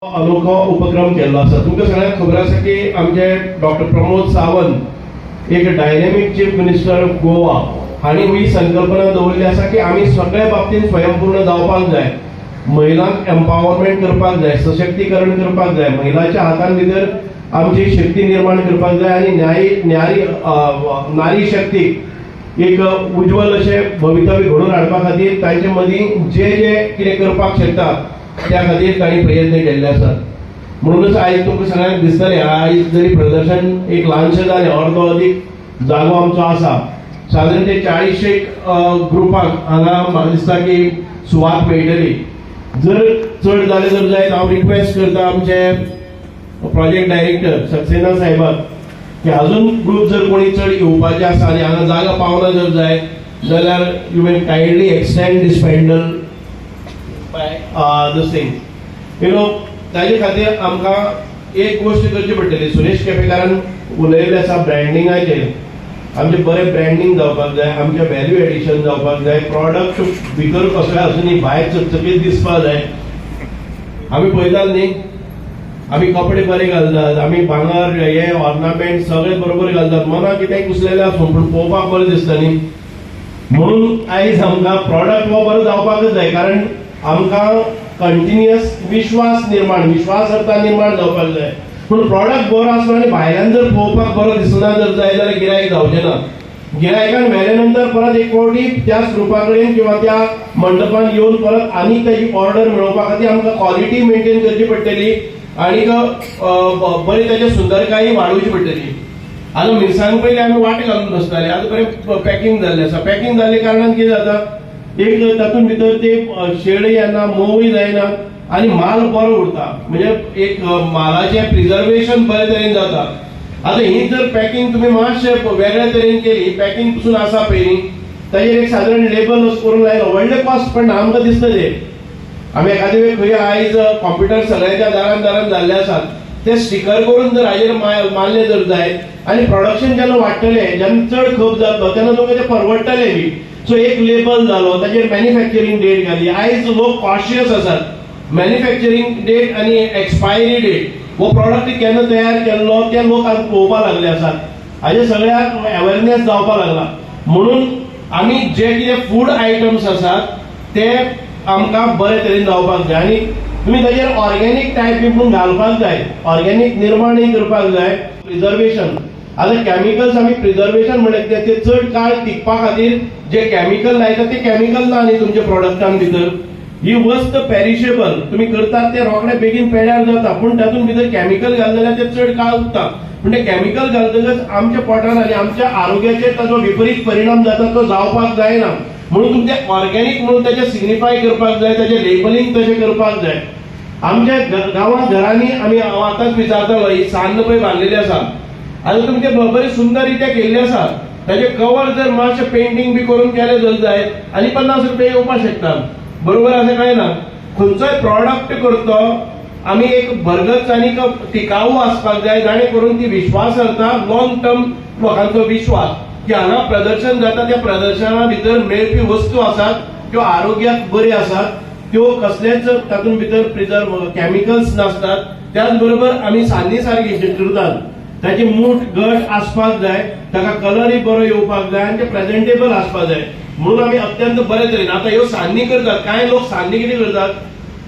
अनोखो उपक्रम केल्लो आसा. तुमकां सगळ्यांक खबर आसा की आमचे डॉक्टर प्रमोद सावंत, एक dynamic chief minister of Goa, हांणी ही संकल्पना दवरली आसा की आमी सगळ्या बाबतींत स्वयंपूर्ण जावपाक जाय, महिलांक एम्पावरमेंट करपाक जाय, सशक्तीकरण करपाक जाय, महिलांच्या हातान भितर आमची शक्ती निर्माण करपाक जाय आनी न्यायी न्यारी नारी शक्तीक एक उज्ज्वल अशें भवितव्य घडोवन हाडपा खातीर तांचे मदीं जे जे कितें करपाक शकता, त्या खातीर तांणी प्रयत्न केल्ले आसात. म्हणूनच आयज तुमकां सगळ्यांक दिसतलें, आयज जरी प्रदर्शन एक ल्हानशें जालें, अर्दो अदीक जागो आमचो आसा, सादारण ते 40 एक ग्रुपाक हांगा म्हाका दिसता की सुवात मेळटली. जर चड जालें जर जायत, हांव रिक्वेस्ट करता आमचे प्रोजेक्ट डायरेक्टर सक्सेना साहेबाक की अजून ग्रुप जर कोणी चड येवपाचे आसा आनी हांगा जागा पावना जर जाय जाल्यार you may kindly extend this pandal by this thing. ताजे खातीर आमकां एक गोश्ट करची पडटली. सुरेश केपेकारान उलयल्लें आसा ब्रँडिंगाचेर. आमचें बरें ब्रँडींग जावपाक जाय, आमचें व्हॅल्यू एडिशन जावपाक जाय. प्रॉडक्ट भितर कसले आसूं, भायर चकचकीत दिसपाक जाय. आमी पळयतात न्ही, आमी कपडे बरे घालतात, आमी भांगर हे ऑर्नामेंट सगळे बरोबर घालतात, मनाक कितेंय कुसलेलें आसूं, पूण पळोवपाक बरें दिसता न्ही. म्हणून आयज आमकां प्रॉडक्ट हो बरो जावपाकच जाय, कारण आमकां कंटिन्युअस विश्वास निर्माण, विश्वासार्हता निर्माण जावपाक जाय. पूण प्रॉडक्ट बरो आसलो आनी भायल्यान जर पळोवपाक बरो दिसना जर जाय जाल्यार गिरायक जावचें ना. गिरायकान व्हेले नंतर परत एक फावटी त्याच ग्रुपा कडेन किंवा त्या मंडपान येवन परत आनीक ताजी ऑर्डर मेळोवपा खातीर आमकां क्वॉलिटी मेंटेन करची पडटली आनीक बरी ताची सुंदरकाय वाडोवची पडटली. आतां मिरसांग पयलीं आमी वाटे घालून बसताले, आतां बरें पॅकिंग जाल्लें आसा. पॅकिंग जाल्ले कारणान कितें जाता, एक तातूंत भितर ते शेळय येना, मोवूय जायना आनी माल बरो उरता. म्हणजे एक मालाचें प्रिजर्वेशन बरे तरेन जाता. आतां ही जर पॅकिंग तुमी मातशें वेगळे तरेन केली, पॅकिंग पसून आसा पयलीं, ताजेर एक सादारण लेबल अशें करून लायलो, व्हडलें कॉस्ट पडना आमकां दिसता ते. आमी एखादे वेळ खंय, आयज कॉम्प्युटर सगळ्यांच्या दारान दारान जाल्ले आसात, ते स्टिकर करून जर हाजेर मारले जर जायत आनी प्रोडक्शन जेन्ना वाडटलें, जेन्ना चड खप जातलो, तेन्ना तुमकां ते परवडटलें बी. सो एक लेबल जालो, ताजेर मॅन्युफॅक्चरींग डेट घाली. आयज लोक कॉशियस आसात. मॅन्युफॅक्चरींग डेट आनी एक्सपायरी डेट, हो प्रॉडक्ट केन्ना तयार केल्लो ते लोक आज पळोवपाक लागले आसात. हाजे सगळ्याक अवेरनेस जावपाक लागला. म्हणून आमी जे कितें फूड आयटम्स आसात, ते आमकां बरे तरेन जावपाक जाय आनी तुमी ताजेर ऑर्गेनीक टायप बी म्हणून घालपाक जाय, ऑर्गेनीक निर्माणय करपाक जाय. प्रिजर्वेशन, आतां कॅमिकल्स आमी प्रिजर्वेशन म्हणल्यार कितें? ते चड काळ टिकपा खातीर जे कॅमिकल लायता, ते कॅमिकल ना न्ही तुमच्या प्रोडक्टान भितर. ही वस्त पेरिशेबल, तुमी करतात ते रोखडे बेगीन पेड्यार जाता, पूण तातूंत भितर कॅमिकल घालले जाल्यार ते चड काळ उरता. पूण ते कॅमिकल घालतकच आमच्या पोटान आनी आमच्या आरोग्याचेर ताचो विपरीत परिणाम जाता, तो जावपाक जायना. म्हणून तुमचे ऑर्गेनीक म्हणून ताचें सिग्निफाय करपाक जाय, ताचें लेबलिंग तशें करपाक जाय. आमच्या गांवां घरांनी आमी, हांव आतांच विचारतालो, ही सान्न पळय बांदलेली आसा, आतां तुमचे बरी सुंदर रित्या केल्ली आसा, ताजे कवर जर मातशें पेंटींग बी करून केलें जर जायत आनी 50 रुपया येवपाक शकता. बरोबर आसा काय ना? खंयचोय प्रॉडक्ट करतो आमी, एक भरगच आनी टिकाऊ आसपाक जाय, जाणे करून ती विश्वासार्हता, लॉंग टर्म लोकांचो विश्वास की हांगा प्रदर्शन जाता, त्या प्रदर्शना भितर मेळपी वस्तू आसात त्यो आरोग्याक बऱ्यो आसात, त्यो कसलेच तातूंत भितर प्रिजर्व कॅमिकल्स नासतात. त्याच बरोबर आमी सान्नी सारकी जी करतात, ताची मूठ घट आसपाक जाय, ताका कलरय बरो येवपाक जाय आनी ते प्रेझेंटेबल आसपाक जाय. म्हणून आमी अत्यंत बरे तरेन आतां ह्यो सान्नी करतात. कांय लोक सान्नी कितें करतात,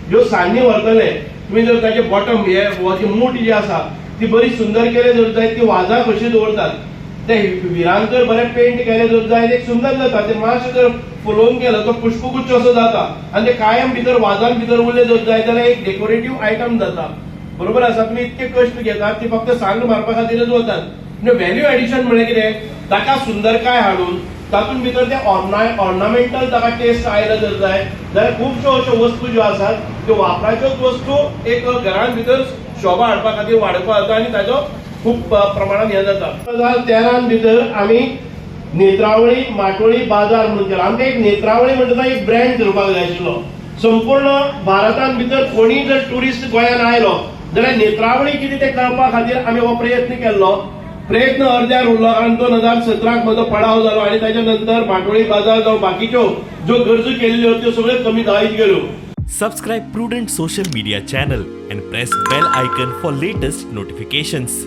ह्यो सान्नी व्हरतले, तुमी जर ताचे बॉटम हे जी मूठ जी आसा ती बरी सुंदर केले जर जायत, ती वाजा कशी दवरतात, ते विरांत जर बरें पेंट केलें जर जायत, एक सुंदर जाता. ते मातशें जर फुलोवन केलो, तो पुष्पगुच्छ असो जाता आनी ते कायम भितर वाजान भितर उरले जर जायत जाल्यार एक डेकोरेटीव आयटम जाता. बरोबर आसा? तुमी इतके कश्ट घेतात, ती फक्त सान्न मारपा खातीरच वतात. म्हणजे व्हॅल्यू एडिशन म्हणल्यार कितें? ताका सुंदरकाय हाडून तातूंत भितर ते ऑर्नामेंटल ताका टेस्ट आयलो जर जाय जाल्यार खुबश्यो अश्यो वस्तू ज्यो आसात, त्यो वापराच्योच वस्तू एक घरान भितर शोभा हाडपा खातीर वाडोवपा जाता आनी ताजो खूब प्रमाणान हें जाता. 2013 भितर आमी नेत्रावळी माटोळी बाजार म्हणून केला. आमकां एक नेत्रावळी म्हणटा एक ब्रँड करपाक जाय आशिल्लो. संपूर्ण भारतान भितर कोणीय जर ट्युरिस्ट गोंयान आयलो जाल्यार नेत्रावळी कितें तें कळपा खातीर आमी हो प्रयत्न केल्लो. प्रयत्न अर्द्यार उरलो, कारण 2017क म्हजो पडाव जालो आनी ताच्या नंतर माटोळी बाजार जावं बाकीच्यो ज्यो गरजो केल्ल्यो, त्यो सगळ्यो कमी जायत गेल्यो. Subscribe Prudent Social Media channel and press bell icon for latest notifications.